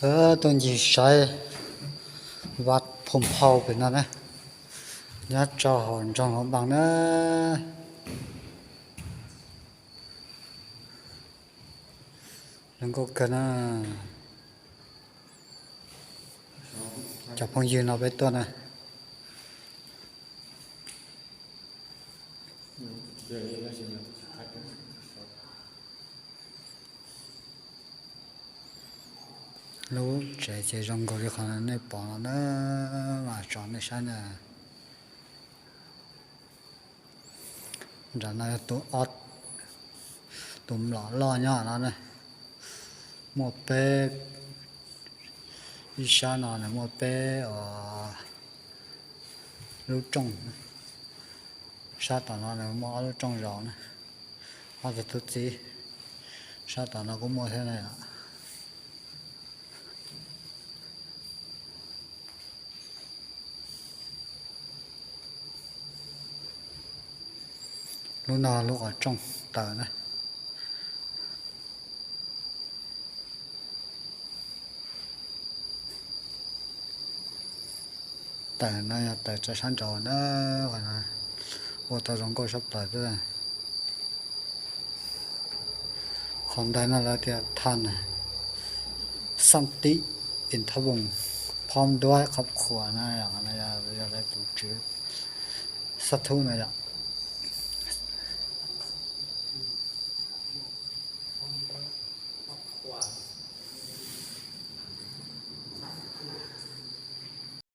Tuaj ncig saib vaj phoom phau pem no na, nyob rau hauv nroog Luam Npas na. Zoo nkauj kawg na. Cov phooj ywg no peb tuaj na. Lub tsev ces zoo nkaus li qhov nej pom no na, mas tsom nej saib na. Nram no yog tus ob, tus mlom loj nyob no na. Muaj peb, ib sab no nws muaj peb lub rooj, sab tom no nws muaj ob lub rooj zaus na, ob tug tub txib. Sab tom no kuj muaj thiab na yom. Lub no lub qhov rooj taws na. Taws no yog taws rau sab nraud na, ua tau zoo nkauj sab plaws xwb. Qhov ntawd no lawv tias tha na, xab tib in thab voos, phom duab qhov qhuas na yom, yog lawv tus tswv xab thub na yom.